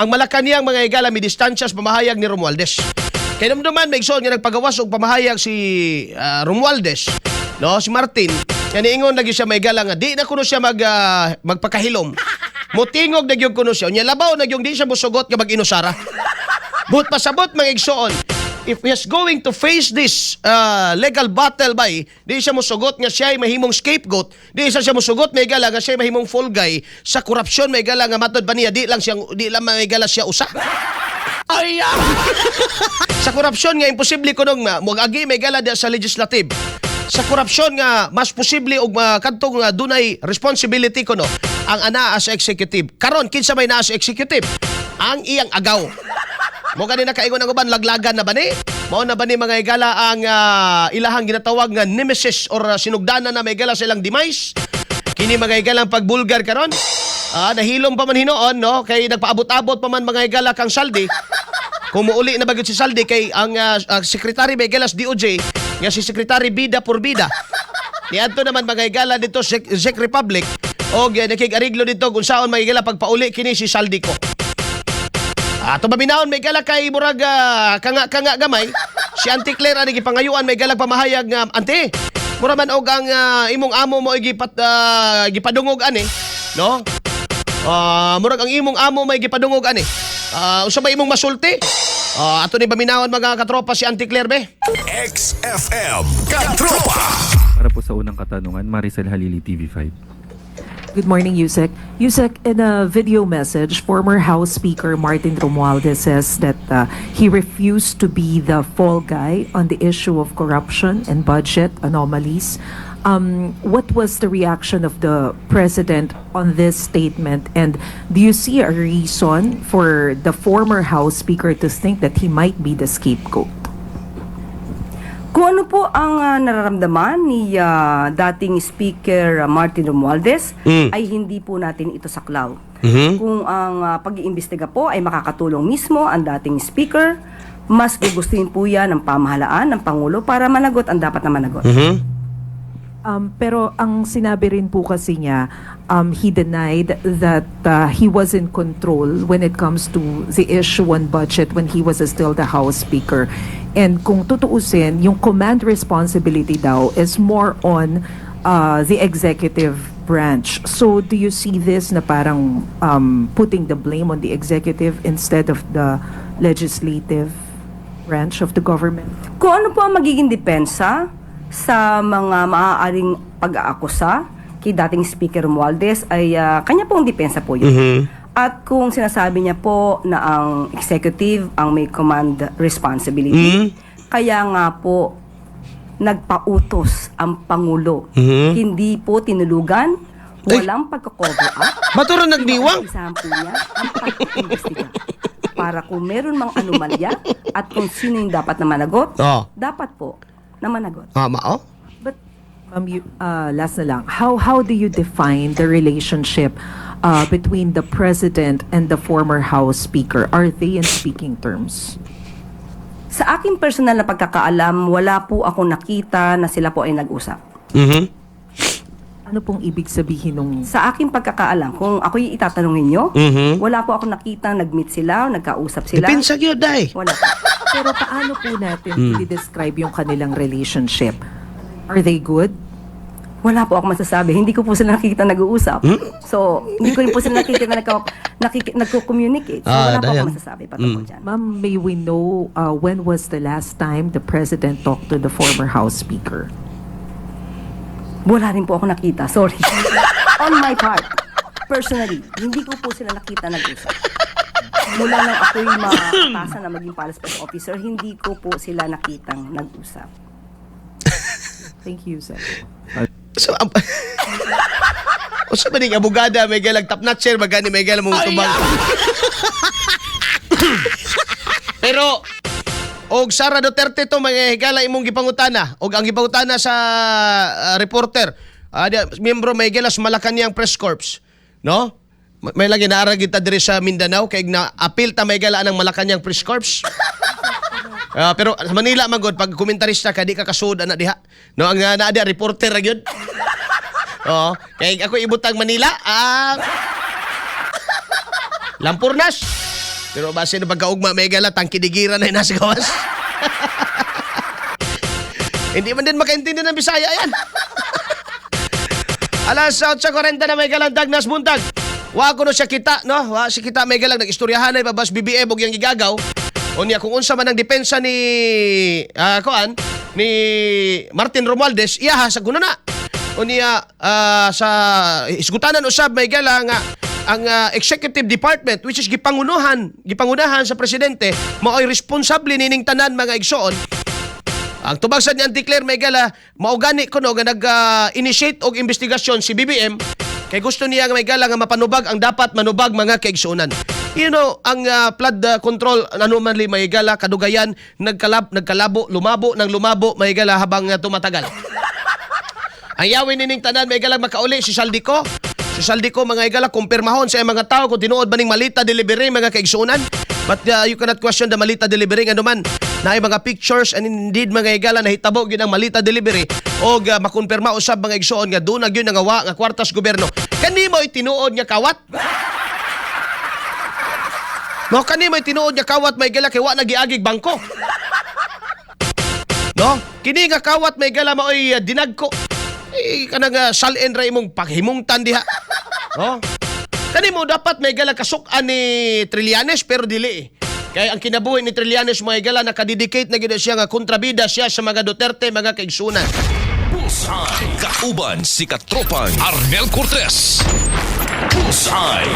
Ang Malacanang, mga higala, may distansya sa pamahayag ni Romualdez. Kay namduman, may igsoon, nga nagpagawas og pamahayag si Romualdez, no, si Martin, nga niingon lagi siya, may higala, nga di na kuno siya magpakahilom. Mutingog na gyud kuno siya. Unya labaw na gyud di siya musugot nga mag-inusara. But pasabot, mga igsoon, if he is going to face this legal battle by, di siya musugot nga siya ay mahimong scapegoat, di siya musugot, may gala, nga siya ay mahimong fall guy sa korupsyon, may gala, nga matod ba niya, di lang, may gala, siya usa. Ay, ah! Sa korupsyon nga imposible kunong mag-agi, may gala, di sa legislative. Sa korupsyon nga mas posible og kadtong dunay responsibility kuno ang anaa sa executive. Karon, kinsa may naa sa executive? Ang iyang agaw. Mo gani nakaingon ang uban, laglagan na ba ni? Mao na ba ni, mga higala, ang ilahang ginatawag nga nemesis or sinugdanan na, may higala, sa ilang demise? Kini, mga higala, ang pagbulgar karon. Nahilom pa man hinuon, no, kay nagpaabot-abot pa man, mga higala, kang Zaldy. Kung muuli na ba gyud si Zaldy, kay ang secretary, may higala, sa DOJ nga si Secretary Bida por Bida. Niadto naman, mga higala, dito sa Czech Republic og nakig-ariglo dito kung saon, mga higala, pagpauli kini si Zaldy Co. Ato babinahon, may gala, kay murag kanga-kanga gamay. Si Auntie Claire ani gipangayuan, may gala, pamahayag nga, "Ante, mura man og ang imong amo mo gipadungog ani, no? Murag ang imong amo may gipadungog ani. Unsa ba imong masulti?" Ato ni paminawon, mga katropa, si Auntie Claire be. XFM Katropa. Para po sa unang katanungan, Maricel Halili, TV5. Good morning, Usec. Usec, in a video message, former House Speaker Martin Romualdez says that he refused to be the fall guy on the issue of corruption and budget anomalies. What was the reaction of the president on this statement? And do you see a reason for the former House Speaker to think that he might be the scapegoat? Kung ano po ang nararamdaman ni dating Speaker Martin Romualdez ay hindi po natin ito saklaw. Kung ang pag-iimbestiga po ay makakatulong mismo ang dating Speaker, mas gugustuhin po yan ng pamahalaan ng Pangulo para managot ang dapat na managot. Pero ang sinabi rin po kasi niya, he denied that he was in control when it comes to the issue on budget when he was still the House Speaker. And kung tutuusin, yung command responsibility daw is more on the executive branch. So do you see this na parang putting the blame on the executive instead of the legislative branch of the government? Kung ano po ang magiging depensa sa mga maaaring pag-aakusa kay dating Speaker Romualdez ay kanya pong depensa po yun. At kung sinasabi niya po na ang executive ang may command responsibility, kaya nga po nagpautos ang Pangulo. Hindi po tinulugan, walang pagko-cover up. Bato ra nagdiwang. Isahan po niya ang pag-iimbestiga para kung meron mang anomalya at kung sino yung dapat na managot, dapat po na managot. Ah, mao? But ma'am, last na lang. How do you define the relationship between the president and the former House Speaker? Are they in speaking terms? Sa aking personal na pagkakaalam, wala po akong nakita na sila po ay nag-usap. Ano pong ibig sabihin nung Sa aking pagkakaalam, kung ako'y itatanungin nyo, wala po akong nakita nag-meet sila, nagkausap sila. Depensa gyud day. Wala po. Pero paano po natin i-describe yung kanilang relationship? Are they good? Wala po ako masasabi. Hindi ko po sila nakikita nag-uusap. So, hindi ko rin po sila nakikita na nagko-communicate. So, wala po dayon. ako masasabi patungkol dyan. Ma'am, may we know when was the last time the president talked to the former House Speaker? Wala rin po ako nakita. Sorry. On my part, personally, hindi ko po sila nakita nag-usap. Mula nang ako'y maatasan na maging palace press officer, hindi ko po sila nakitang nag-usap. Thank you, sir. So, usa ba ning abogada, may galag top notcher magani, may galag mong tubang. Pero og Sara Duterte to, mga higala, imong gipangutana og ang gipangutana sa reporter, miyembro, may higala, sa Malacanang Press Corps, no? May lagi naara kita diri sa Mindanao kay na appeal ta, may higala, ang Malacanang Press Corps. Pero sa Manila man gud, pag komentarista ka, di ka kasud ana diha. No, ang naa diha reporter ra gyud. Oo, kay ako ibutang Manila, Lampurnas. Pero base na pagkaugma, may gala, tangkidigira na nasa gawas. Hindi man din makaintindi ng Bisaya yan. Alas 8:40 na, may galang dagnas buntag. Wa ko no siya kita, no? Wa siya kita, may galang nag-istoryahan ay babas BBM og yang gigagaw. Unya kung unsa man ang depensa ni kuan ni Martin Romualdez, iyaha sa kuno na. Unya sa isgutanan usab, may gala, nga ang executive department, which is gipangunuhan gipangunahan sa presidente, mao'y responsable nining tanan, mga igsoon. Ang tubag sa ni Auntie Claire, may gala, mao gani kuno nga nag-initiate og investigasyon si BBM kay gusto niya nga, may gala, nga mapanubag ang dapat manubag, mga kaigsuonan. Ang flood control anomaly, may gala, kadugayan nagkalabo, lumabo ng lumabo, may gala, habang tumatagal. Ang yawin nining tanan, may gala, makauli si Zaldy Co. Si Zaldy Co, mga igala, kumpirmahon sa iyang mga tao kung tinuod ba ning malita delivery, mga kaigsuonan. But you cannot question the malita delivery nga naman na mga pictures, and indeed, mga igala, nahitabo gyud ang malita delivery og makumpirma usab, mga igsuon, nga doon na gyud nangawa nga kwartas gobyerno. Kanimo tinuod nga kawat? No, kanimo tinuod nga kawat, may gala, kay wa nagiagig bangko. No? Kini nga kawat, may gala, maoy dinagko. Eh, kanang salin ra imong paghimungtan diha. No? Kani mo dapat, may gala, kasukan ni Trillanes, pero dili eh. Kay ang kinabuhi ni Trillanes, mga gala, nakadedicate na gid siya nga kontrabida siya sa mga Duterte, mga kaigsunan. Bullseye. Kauban si Katropang Arnel Cortez. Bullseye.